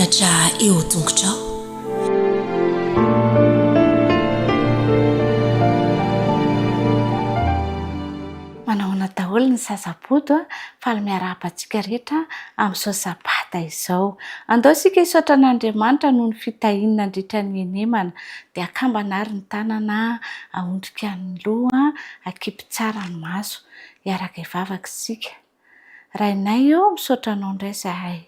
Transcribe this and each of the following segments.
Mivelatra eo tongotrao. Manahoana daholo ny zazabodo a! Faly miarahaba antsika rehetra amin'izao sabata izao. Andao isika hisaotra an'Andriamanitra noho ny fitahiany nandritra ny henemana. Dia akambana ary ny tanana, ahondrika ny loha, akipy tsara ny maso. Hiaraka hivavaka isika. Rainay ô, misaotra anao indray izahay.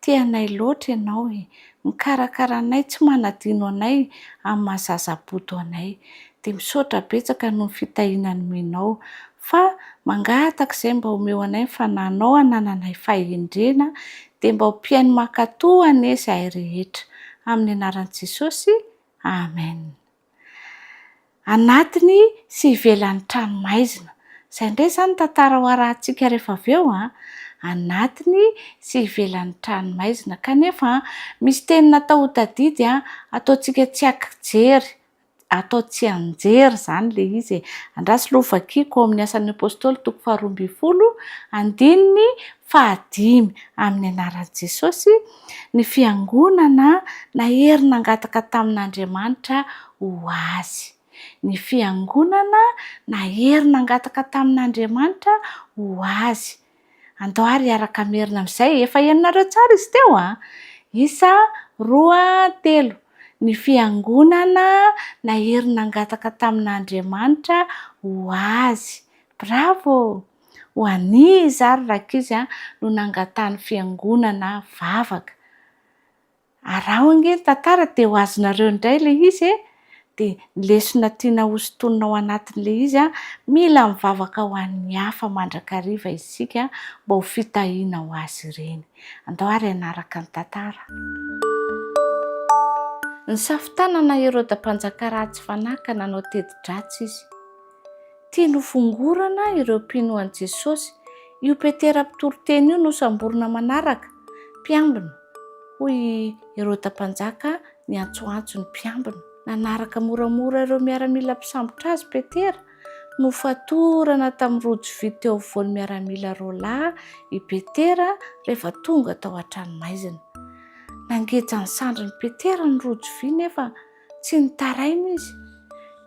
Tia anay loatra ianao e. Mikarakara anay, tsy manadino anay amin'ny maha zaza-bodo anay. Dia misaotra betsaka noho ny fitahiana nomenao. Fa mangataka izay mba omeo anay ny fanahinao hanananay fahendrena, dia mba ho mpihaino mankatò anie izahay rehetra. Amin'ny anaran'i Jesosy, Amen. Anatiny sy ivelan'ny tranomaizina. Izay indray izany ny tantara ho arahantsika rehefa avy eo an! Anatiny sy ivelan'ny tranomaizina. Kanefa misy teny natao ho tadidy an, ataontsika tsy ankijery, atao tsianjery izany ilay izy e. Andraso aloha hovakiako ao amin'ny Asan'ny Apostoly toko faharoa ambinifolo, andininy fahadimy. Amin'ny anaran'i Jesosy, ny Fiangonana nahery nangataka tamin'Andriamanitra ho azy. Ny Fiangonana nahery nangataka tamin'Andriamanitra ho azy. Andao ary hiaraka hamerina amin'izay. Efa henonareo tsara izy teo an! Isa, roa, telo. Ny Fiangonana nahery nangataka tamin'Andriamanitra ho azy. Bravo! Ho an'iza ary rankizy no nangatahan'ny Fiangonana vavaka? Araho ange ny tantara dia ho azonareo indray ilay izy e! Dia ny lesona tiana hosintonina ao anatin'ilay izy an, mila mivavaka ho an'ny hafa mandrakariva isika mba ho fitahiana ho azy ireny. Andao ary hanaraka ny tantara. Nisafo-tanana Heroda mpanjaka ratsy fanahy ka nanao teti-dratsy izy. Tiany hofongorana ireo mpino an'i Jesosy. Io Petera mpitory teny io no samborina manaraka. Mpiambina, hoy i Heroda Mpanjaka niantsoantso ny mpiambina. Nanaraka moramora ireo miaramila mpisambotra azy Petera. Nofatorana tamin'ny rojo vy teo afovoan'ny miaramila roalahy i Petera rehefa tonga tao an-tranomaizina. Nangeja ny sandrin'i Petera ny rojo vy nefa Tsy nitaraina izy.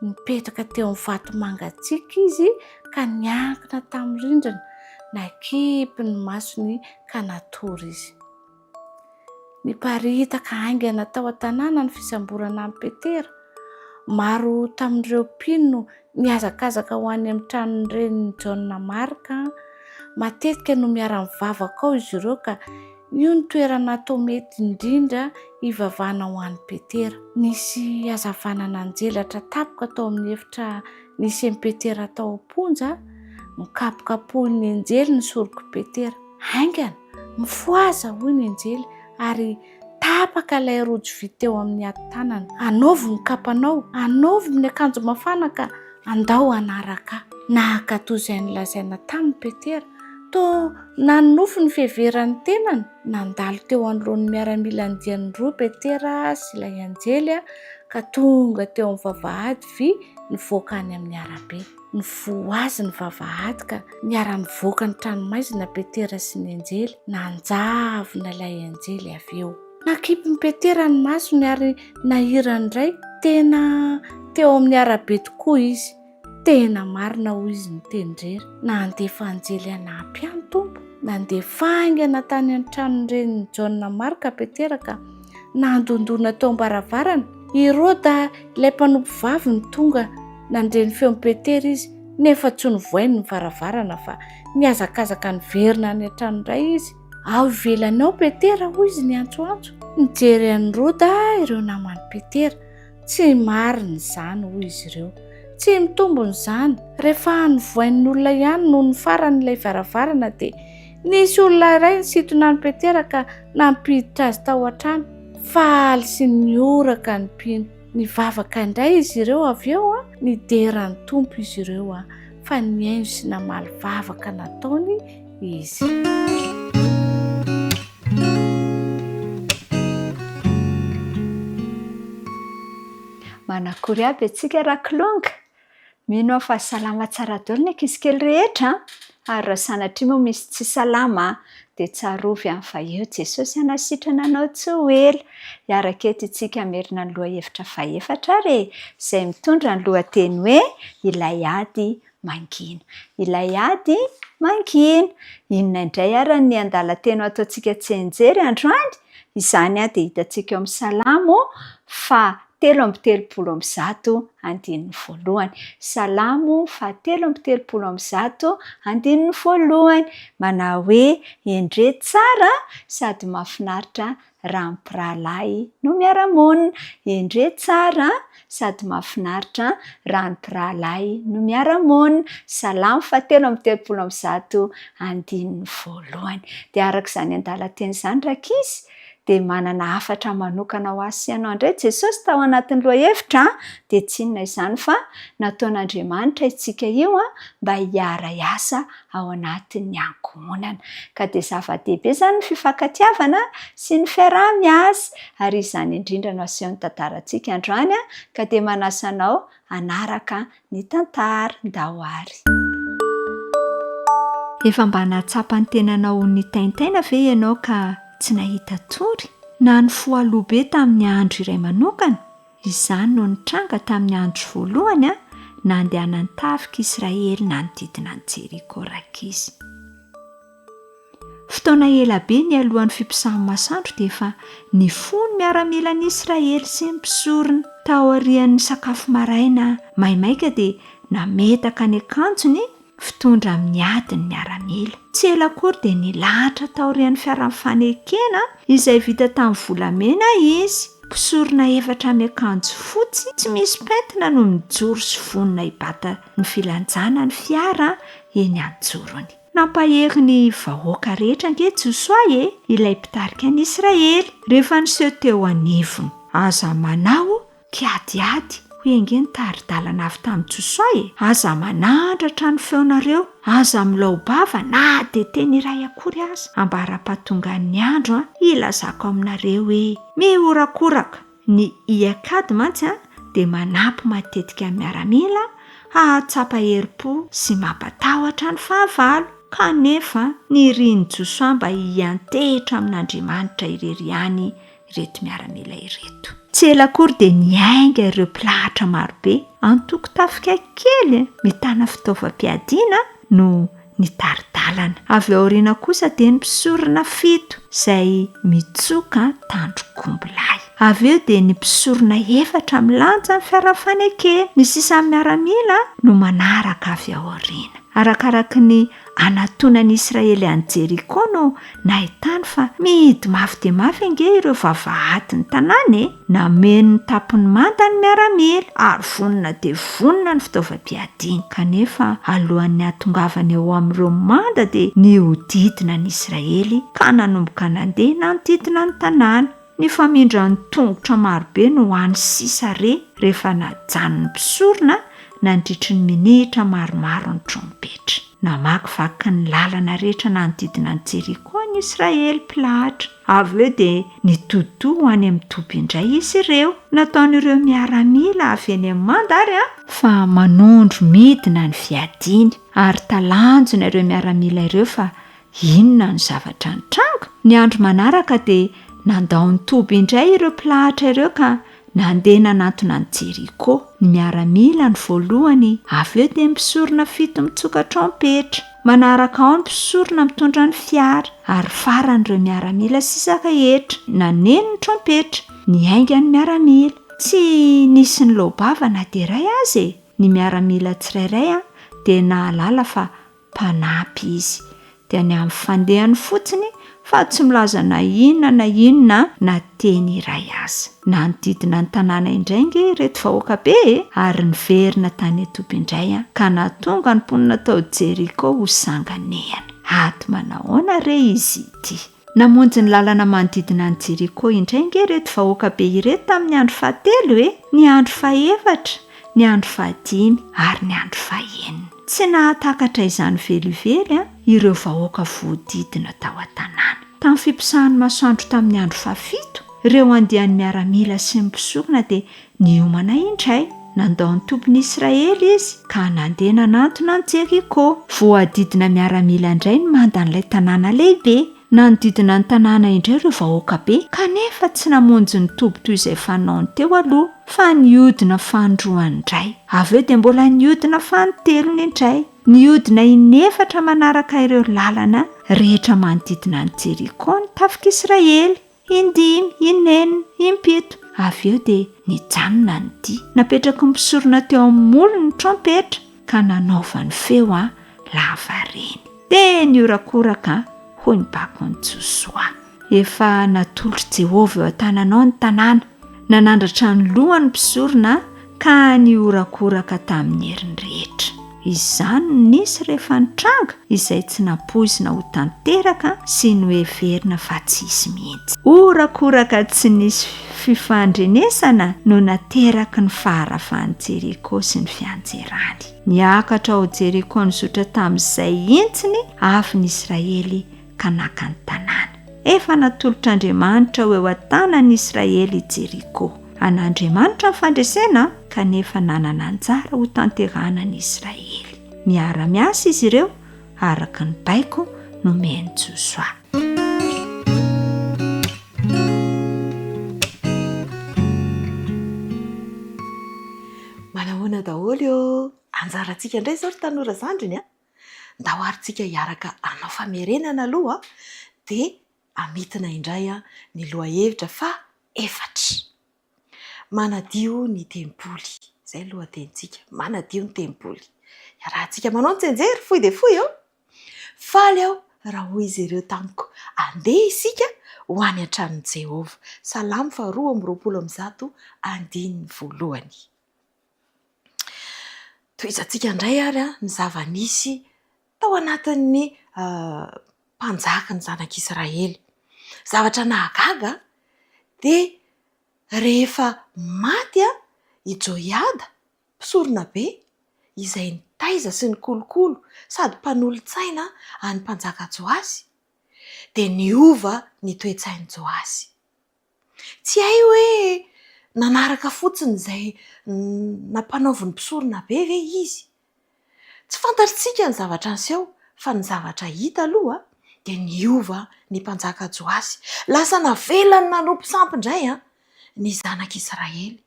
Nipetraka teo amin'ny vato mangatsiaka izy ka niankina tamin'ny rindrina. Nakipy ny masony ka natory izy. Niparitaka haingana tao an-tanàna ny fisamborana an'i Petera. Maro tamin'ireo mpino no nihazakazaka ho any amin'ny tranon'ny renin'i Jaona Marka. Matetika no miara-mivavaka ao izy ireo ka Io no toerana atao mety indrindra hivavahana ho an'i Petera. Nisy hazavana nanjelatra tampoka tao amin'ny efitra nisy an'i Petera tao am-ponja. Nokapokapohin'ny anjely ny sorok'i Petera. Haingana! Mifohaza! hoy ny anjely, ary tapaka ilay rojo vy teo amin'ny hati-tanany. Anaovy ny kapanao, anaovy ny akanjo mafana ka andao hanaraka ahy. Nankatò izay nolazaina taminy Petera. Toa nanonofy ny fiheveran'ny tenany. Nandalo teo anoloan'ny miaramila andiany roa Petera sy ilay anjely ka tonga teo amin'ny vavahady vy nivoaka any amin'ny arabe. Nivoha azy ny vavahady ka niara-nivoaka ny tranomaizina Petera sy ny anjely. Nanjavona ilay anjely avy eo. Nakipin'i Petera ny masony ary nahirany indray. Tena teo amin'ny arabe tokoa izy. Tena marina hoy izy niteny irery, nandefa anjely hanampy ahy ny Tompo. Nandeha faingana tany an-tranon'ny renin'i Jaona Marka Petera ka nandondona teo am-baravarana. I Roda ilay mpanompovavy no tonga nandre ny feon'i Petera izy, nefa tsy novohainy ny varavarana fa nihazakazaka niverina any an-trano indray izy. Ao ivelany ao Petera hoy izy niantsoantso. Nijery an'i Roda ireo naman'i Petera. Tsy marina izany, hoy izy ireo. Tsy mitombina izany. Rehefa novohain'ny olona ihany nony farany ilay varavarana dia nisy olona iray nisintona an'i Petera ka nampiditra azy tao an-trano. Faly sy nihoraka ny mpino. Nivavaka indray izy ireo avy eo, nidera ny Tompo izy ireo fa nihaino sy namaly vavaka nataony izy. Manakory aby antsika Raklonga? Mino aho fa salama tsara daholo ny ankizy kely rehetra an! Ary raha sanatria moa misy tsy salama dia. dia tsarovy an fa eo Jesosy hanasitrana anao tsy ho ela. Hiaraka eto isika hamerina ny lohahevitra fahefatra ary e, izay mitondra ny lohateny hoe ilay ady mangina. Ilay ady mangina. Inona indray ary ny andalan-teny ho ataontsika tsianjery androany? Izany dia hitantsika eo amin'ny Salamo faha 133 andininy voalohany. Salamo faha 133 andininy voalohany. Manao hoe, Endrey tsara sady mahafinaritra raha ny mpirahalahy no miara-monina. Endrey tsara sady mahafinaritra raha ny mpirahalahy no miara-monina. Salamo faha 133 andininy voalohany. Dia araka izany andalan-teny izany rankizy dia manana hafatra manokana ho ahy sy ianao indray Jesosy tao anatin'ny lohahevitra dia tsy inona izany fa nataon'Andriamanitra isika io mba hiara-hiasa ao anatin'ny ankohonana. Ka dia zava-dehibe izany ny fifankatiavana sy ny fiaraha-miasa ary izany indrindra no asehon'ny tantarantsika androany ka dia manasa anao hanaraka ny tantara. Ndao ary. Efa mba nahatsapa ny tenanao ho nitaintaina ve ianao ka tsy nahita tory? Na nifoha aloha be tamin'ny andro iray manokana? Izany no nitranga tamin'ny andro voalohany nandehanan'ny tafik'i Israely nanodidina an'i Jeriko Rankizy. Fotoana ela be nialohan'ny fiposahan'ny masoandro dia efa nifoha ny miaramilan'i Israely sy ny mpisorona. Taorian'ny sakafo maraina maimaika dia nametaka ny akanjony fitondra amin'ny ady ny miaramila. Tsy ela akory dia nilahatra taorian'ny fiaran'ny fanekena izay vita tamin'ny volamena izy. Mpisorona efatra miakanjo fotsy tsy misy pentina no mijoro sy vonona hibata ny filanjana ny fiara eny an-tsorony. Nampahery ny vahoaka rehetra ange Josoa e, ilay mpitarika ny Israely, rehefa niseho teo anivony. Aza manao kiadiady, hoy ange ny tari-dalana avy tamin'i Josoa e! Aza manandratra ny feonareo, aza milao-bava na dia teny iray akory aza, ambara-pahatongan'ny andro hilazako aminareo hoe, Mihorakoraka! Ny hiakady mantsy dia manampy matetika ny miaramila hahatsapa herim-po sy mampatahotra ny fahavalo, kanefa nirin'i Josoa mba hiantehitra amin'Andriamanitra irery ihany ireto miaramila ireto. Tsy ela akory dia niainga ireo mpilahatra marobe, antokon-tafika kely mitana fitaovam-piadiana no nitari-dalana. Avy ao aoriana kosa dia ny mpisorona fito izay mitsoka tandrok'ombilahy. Avy eo dia ny mpisorona efatra milanja ny fiara fanekena. Ny sisan'ny miaramila no manaraka avy ao aoriana. Arakaraky ny Anatonan'i Israely an'i Jeriko no nahitany fa mihidy mafy dia mafy ange ireo vavahadin'ny tanàna e! Nameno ny tampon'ny manda ny miaramila, ary vonona dia vonona ny fitaovam-piadiany. Kanefa alohan'ny hahatongavany eo amin'ireo manda dia nihodidina ny Israely ka nanomboka nandeha nanodidina ny tanàna. Nifamindran'ny tongotra marobe no hany sisa re rehefa najanon'ny mpisorona nandritry ny minitra maromaro ny trompetra. Namakivaky ny lalana rehetra nanodidina an'i Jeriko ny Israely mpilahatra. Avy eo dia nitodi-doha ho any amin'ny toby indray izy ireo. Nataon'ireo miaramila avy eny amin'ny manda ary fa manondro midina ny fiadiany, ary talanjona ireo miaramila ireo fa Inona no zavatra nitranga? Ny andro manaraka dia nandao ny toby indray ireo mpilahatra ireo ka nandeha nanantona an'i Jeriko. Ny miaramila no voalohany, avy eo dia ny mpisorona fito mitsoka trompetra. Manaraka ao ny mpisorona mitondra ny fiara, ary farany ireo miaramila sisa rehetra. Naneno ny trompetra, niainga ny miaramila. Tsy nisy niloa-bava na dia iray aza e! Ny miaramila tsirairay dia nahalala fa mpanampy izy, dia ny amin'ny fandehany fotsiny fa tsy milaza na inona na inona na teny iray aza. Nanodidina ny tanàna indray ange ireto vahoaka be e! ary niverina tany an-toby indray an, ka nahatonga ny mponina tao Jeriko ho sanganehana. Ady manahoana re izy ity? Namonjy ny lalana manodidina an'i Jeriko indray ange ireto vahoaka be ireto tamin'ny andro fahatelo e! Ny andro fahefatra, ny andro fahadimy ary ny andro fahenina. Tsy nahatakatra izany velively ireo vahoaka voahodidina tao an-tanàna. Tamin'ny fiposahan'ny masoandro tamin'ny andro fahafito, ireo andian'ny miaramila sy ny mpisorona dia niomana indray. Nandao ny tobin'i Israely izy ka nandeha nanantona an'i Jeriko. Voahodidina miaramila indray ny mandan'ilay tanàna lehibe. Nanodidina ny tanàna indray ireo vahoaka be, kanefa tsy namonjy ny toby toy izay fanaony teo aloha, fa nihodina fanindroany indray. Avy eo dia mbola nihodina fanintelony indray. Nihodina inefatra manaraka ireo lalana rehetra manodidina an'i Jeriko ny tafik'Israely, indimy, inenina, impito. Avy eo dia nijanona ny dia. Napetraky ny mpisorona teo amin'ny molony ny trompetra, ka nanaovany feo lavareny. Dia nihorakoraka, hoy ny bakon'i Josoa. Efa natolotr'i Jehovah eo an-tananao ny tanàna. Nanandratra ny lohany ny mpisorona ka nihorakoraka tamin'ny heriny rehetra. Izany no nisy rehefa nitranga izay tsy nampoizina ho tanteraka sy noheverina fa tsy hisy mihitsy. Horakoraka tsy nisy fifandrenesana no nateraky ny faharavan'i Jeriko sy ny fianjerany. Niakatra ao Jeriko nizotra tamin'izay intsony avy ny Israely ka naka ny tanàna. Efa natolotr'Andriamanitra ho eo an-tanan'ny Israely i Jeriko. An'Andriamanitra ny fandresena, kanefa nanana anjara hotanterahana ny Israely. Miara-miasa izy ireo araka ny baiko nomen'i Josoa. Manahoana daholo ô! Anjarantsika indray izao ry tanora zandriny a! Ndao ary tsika hiaraka hanao famerenana aloha dia hamintina indray ny lohahevitra faha efatra. Manadio ny tempoly. Izay ny lohatenintsika, manadio ny tempoly. Iarahantsika manao ny tsianjery, fohy dia fohy ô! Faly aho raha hoy izy ireo tamiko, Andeha isika ho any an-tranon'i Jehovah. Salamo faharoa 122, andininy voalohany. Tohizantsika indray ary ny zava-nisy tao anatin'ny mpanjakan'ny zanak'Israely. Zavatra nahagaga dia rehefa maty i Joiada, mpisoronabe, izay nitaiza sy nikolokolo sady mpanolotsaina an'ny mpanjaka Joasy, dia niova ny toe-tsain'i Joasy. Tsy hay hoe nanaraka fotsiny izay nampanaovin'ny mpisoronabe ve izy? Tsy fantatritsika ny zavatra niseho fa ny zavatra hita aloha dia niova ny mpanjaka Joasy. Lasa navelany nanompo sampy indray ny zanak'Israely.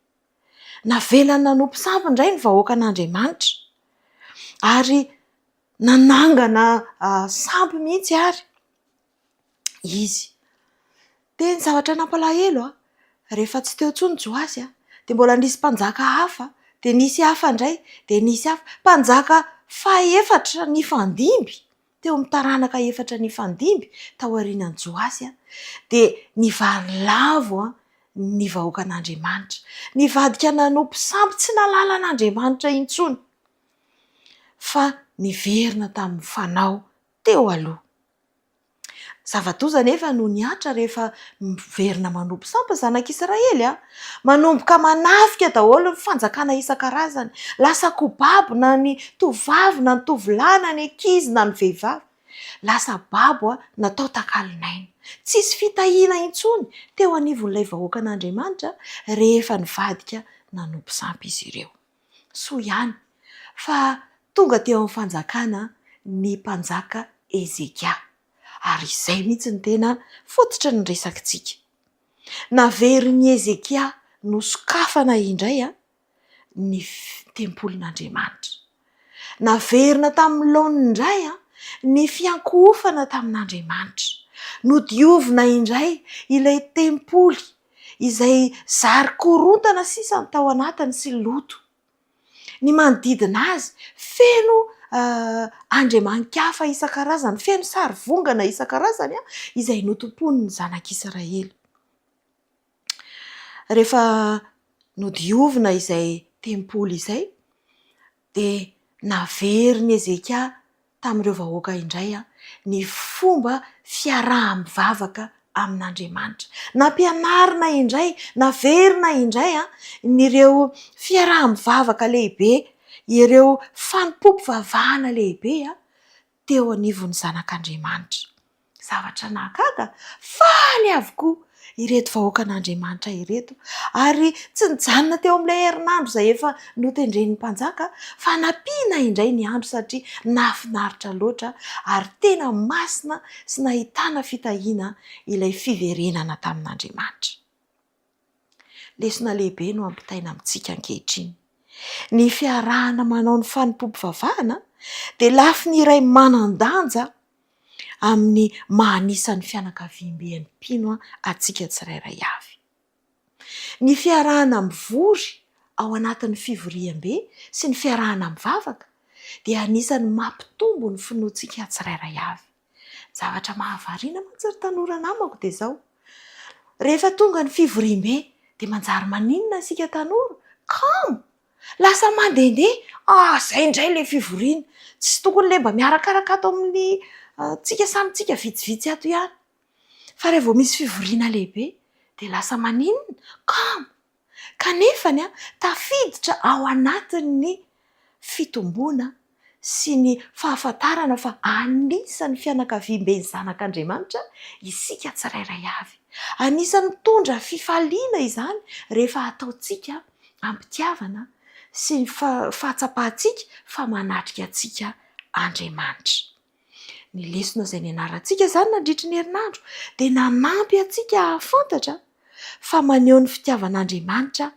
Navelany nanompo sampy indray ny vahoakan'Andriamanitra. Ary nanangana sampy mihitsy ary. izy. Dia ny zavatra nampalahelo an, rehefa tsy teo intsony Joasy an, dia mbola nisy mpanjaka hafa, dia nisy hafa indray, dia nisy hafa. Mpanjaka fahefatra nifandimby, teo amin'ny taranaka efatra nifandimby taorianan'i Joasy an, dia nivarilavo an ny vahoakan'Andriamanitra. Nivadika nanompo sampy tsy nahalala an'Andriamanitra intsony, fa niverina tamin'ny fanao teo aloha. Zava-doza anefa no nihatra rehefa miverina manompo sampy ny zanak'Israely. Manomboka manafika daholo ny fanjakana isan-karazany. Lasa kobabo na ny tovovavy na ny tovolahy na ny ankizy na ny vehivavy. Lasa babo natao takalon'aina. Tsisy fitahiana intsony teo anivon'ilay vahoakan'Andriamanitra rehefa nivadika nanompo sampy izy ireo. Soa ihany fa tonga teo amin'ny fanjakana ny mpanjaka Hezekia, ary izay mihitsy no tena fototry ny resakitsika. Naverin'i Hezekia nosokafana indray ny tempolin'Andriamanitra. Naverina tamin'ny laoniny indray ny fiankohofana tamin'Andriamanitra. Nodiovina indray ilay tempoly izay zary korontana sisa ny tao anatiny sy loto. Ny manodidina azy feno andriamani-kafa isan-karazany, feno sarivongana isan-karazany izay notompoin'ny zanak'Israely. Rehefa nodiovina izay tempoly izay dia naverin'i Hezekia tamin'ireo vahoaka indray ny fomba fiaraha-mivavaka amin'Andriamanitra. Nampianarina indray, naverina indray ireo fiaraha-mivavaka lehibe, ireo fanompoam-pivavahana lehibe teo anivon'ny zanak'Andriamanitra. Zavatra nahagaga, faly avokoa ireto vahoakan'Andriamanitra ireto ary tsy nijanona teo amin'ilay herinandro izay efa notendren'ny mpanjaka fa nampiana indray ny andro satria nahafinaritra loatra ary tena masina sy nahitana fitahiana ilay fiverenana tamin'Andriamanitra. Lesona lehibe no ampitaina amintsika ankehitriny. Ny fiarahana manao ny fanompoam-pivavahana dia lafiny iray manan-danja amin'ny maha anisan'ny fianakaviamben'ny mpino antsika tsirairay avy. Ny fiarahana mivory ao anatin'ny fivoriambe sy ny fiarahana mivavaka dia anisan'ny mampitombo ny finoantsika tsirairay avy. Ny zavatra mahavariana mantsy ry tanora namako dia izao, rehefa tonga ny fivoriambe dia manjary maninona isika tanora? Kamo! Lasa mandehandeha, ah izay indray ilay fivoriana, tsy tokony ilay mba miarakaraka ato amin'ny tsika samy tsika vitsivitsy ato ihany. Fa raha vao misy fivoriana lehibe dia lasa maninona? Kamo! Kanefany tafiditra ao anatin'ny fitomboana sy ny fahafantarana fa anisan'ny fianakaviamben'ny zanak'Andriamanitra isika tsirairay avy. Anisan'ny mitondra fifaliana izany rehefa ataontsika am-pitiavana sy ny fahatsapantsika fa manatrika antsika Andriamanitra. Ny lesona izay nianarantsika izany nandritry ny herinandro dia nanampy antsika hahafantatra fa maneho ny fitiavan'Andriamanitra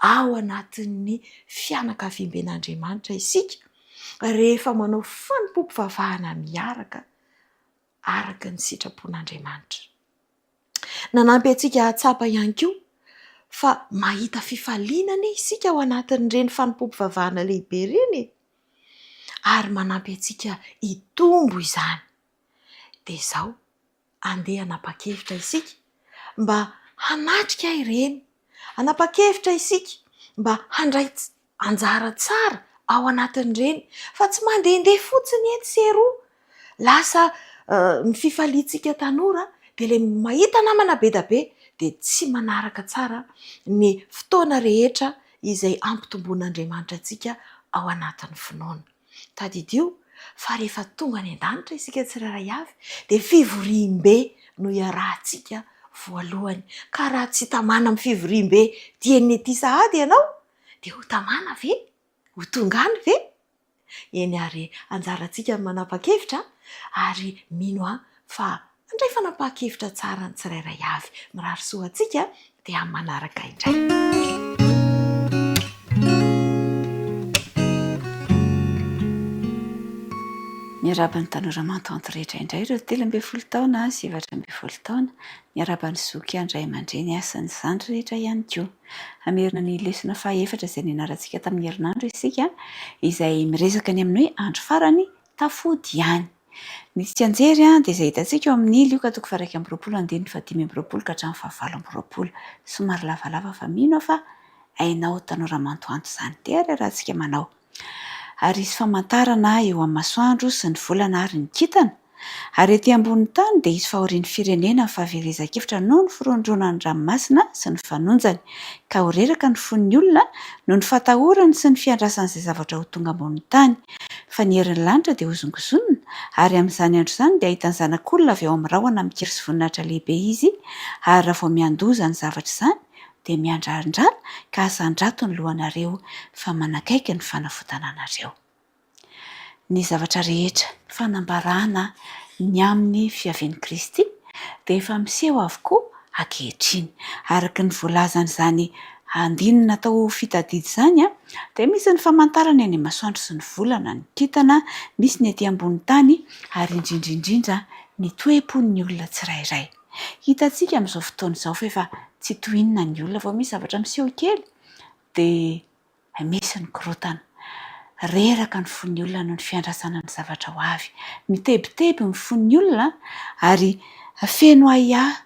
ao anatin'ny fianakaviamben'Andriamanitra isika rehefa manao fanompoam-pivavahana miaraka araka ny sitrapon'Andriamanitra. Nanampy antsika hahatsapa ihany koa fa mahita fifaliana anie isika ao anatin'ireny fanompoam-pivavahana lehibe ireny e! Ary manampy antsika hitombo izany. Dia izao, andeha hanapa-kevitra isika mba hanatrika ireny, hanapa-kevitra isika mba handray anjara tsara ao anatin'ireny fa tsy mandehandeha fotsiny etsy sy eroa. Lasa ny fifaliantsika tanora dia ilay mahita namana be dia be dia tsy manaraka tsara ny fotoana rehetra izay ampitomboan'Andriamanitra antsika ao anatin'ny finoana. Tadidio fa rehefa tonga any an-danitra isika tsirairay avy dia fivoriambe no iarahantsika voalohany. Ka raha tsy tamana amin'ny fivoriambe dieny ety sahady ianao dia ho tamana ve? Ho tonga any ve? Eny ary anjarantsika ny manapa-kevitra ary mino aho fa handray fanapahan-kevitra tsara ny tsirairay avy. Mirary soa antsika dia amin'ny manaraka indray. Miarahaba ny tanora mantanty rehetra indray ireo 13 taona sy 14 taona. Miarahaba ny zoky an-dray aman-dreny sy ny zandry rehetra ihany koa. Hamerina ny lesona fahaefatra izay nianarantsika tamin'ny herinandro isika, izay miresaka ny amin'ny hoe andro farany tafody ihany. Ny tsianjery dia izay hitantsika ao amin'ny Lioka toko faha-21 andininy faha-25 ka hatramin'ny faha-28. Somary lavalava fa mino aho fa hainao tanora mantoanto izany. Dia ary arahantsika manao. Ary hisy famantarana eo amin'ny masoandro sy ny volana ary ny kintana. Ary ety ambonin'ny tany dia hisy fahorian'ny firenena ny fahaverezan-kevitra noho ny firohondrohonan'ny ranomasina sy ny fanonjany, ka ho reraka ny fon'ny olona noho ny fatahorany sy ny fiandrasany izay zavatra ho tonga ambonin'ny tany. Fa ny herin'ny lanitra dia hozongozonina, ary amin'izany andro izany dia hahita ny Zanak'olona avy ao amin'ny rahona amin-kery sy voninahitra lehibe izy, ary raha vao miandoha izany zavatra izany, dia miandrandrà ka asandrato ny lohanareo, fa manakaiky ny fanavotana anareo. Ny zavatra rehetra fanambarana ny amin'ny fiavian'i Kristy dia efa miseho avokoa ankehitriny. Araka ny voalazan'izany andininy natao ho fitadidy izany dia misy ny famantarana eny amin'ny masoandro sy ny volana, ny kintana, misy ny ety ambony tany ary indrindra indrindra ny toe-pon'ny olona tsirairay. Hitantsika amin'izao fotoana izao fa efa tsy tohinina ny olona, vao misy zavatra miseho kely dia Misy ny korontana. Reraka ny fon'ny olona noho ny fiandrasana ny zavatra ho avy. Mitebiteby ny fon'ny olona ary feno ahiahy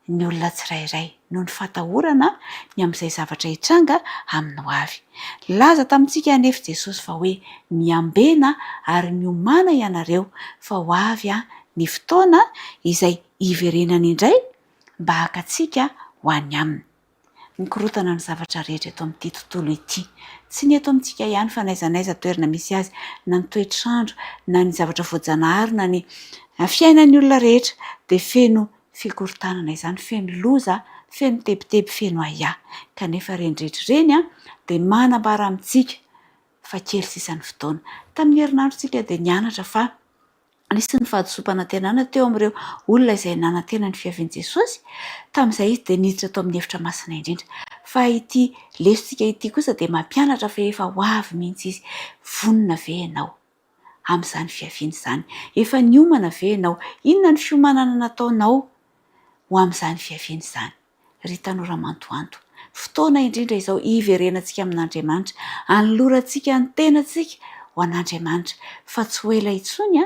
ny olona tsirairay noho ny fatahorana ny amin'izay zavatra hitranga amin'ny ho avy. Nilaza tamintsika anefa Jesosy fa hoe miambena ary miomàna ianareo fa ho avy ny fotoana izay hiverenany indray mba haka antsika ho any aminy. Mikorontana ny zavatra rehetra eto amin'ity tontolo ity. Tsy ny eto amintsika ihany fa n'aiza n'aiza toerana misy azy, na ny toetr'andro, na ny zavatra voajanahary, na ny Ny fiainan'ny olona rehetra dia feno fikorontanana izany, feno loza, feno tebiteby, feno ahiahy. Kanefa ireny rehetra ireny dia manambara amintsika fa kely sisa ny fotoana. Tamin'ny herinandro isika dia nianatra fa nisy ny fahadisoam-panantenana teo amin'ireo olona izay nanantena ny fiavian'i Jesosy, tamin'izay izy dia niditra tao amin'ny efitra masina indrindra. Fa ity lesontsika ity kosa dia mampianatra fa efa ho avy mihitsy izy. Vonona ve ianao amin'izany fiaviany izany? Efa niomana ve ianao? Inona ny fiomanana nataonao ho amin'izany fiaviany izany? Ry tanora mantoanto, fotoana indrindra izao hiverenantsika amin'Andriamanitra, hanolorantsika ny tenantsika ho an'Andriamanitra, fa tsy ho ela intsony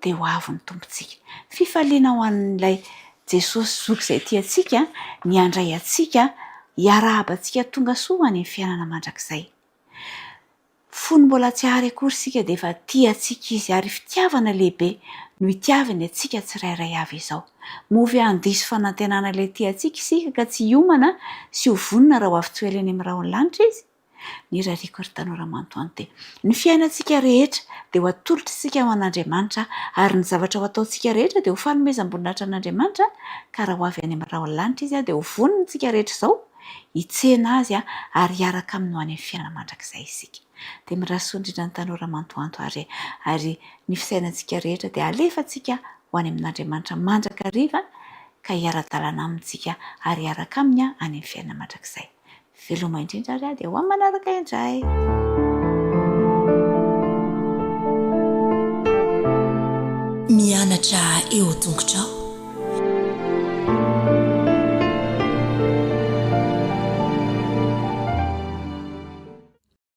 dia ho avy ny Tompontsika. Fifaliana ho an'ilay Jesosy Zoky izay tia antsika ny handray antsika, hiarahaba antsika tonga soa ho any amin'ny fiainana mandrakizay. Fony mbola tsy àry akory isika dia efa tia antsika Izy ary fitiavana lehibe no itiavany antsika tsirairay avy izao. Moa ve handiso fanantenana ilay tia antsika isika ka tsy hiomana sy ho vonona raha ho avy tsy ho ela eny amin'ny rahon'ny lanitra Izy? Ny irariako ry tanora mantoanto dia ny fiainantsika rehetra dia ho atolotr'isika ho an'Andriamanitra ary ny zavatra ho ataontsika rehetra dia ho fanomezam-boninahitra an'Andriamanitra ka raha ho avy any amin'ny rahon'ny lanitra Izy dia ho vonona isika rehetra izao hitsena azy ary hiaraka aminy ho any amin'ny fiainana mandrakizay isika. Dia mirary soa indrindra ny tanora mantoanto ary ary ny fisainantsika rehetra dia alefantsika ho any amin'Andriamanitra mandrakariva ka hiara-dalana aminy isika ary hiaraka aminy any amin'ny fiainana mandrakizay. Veloma indrindra ary dia ho amin'ny manaraka indray. Mianatra eo tongotrao.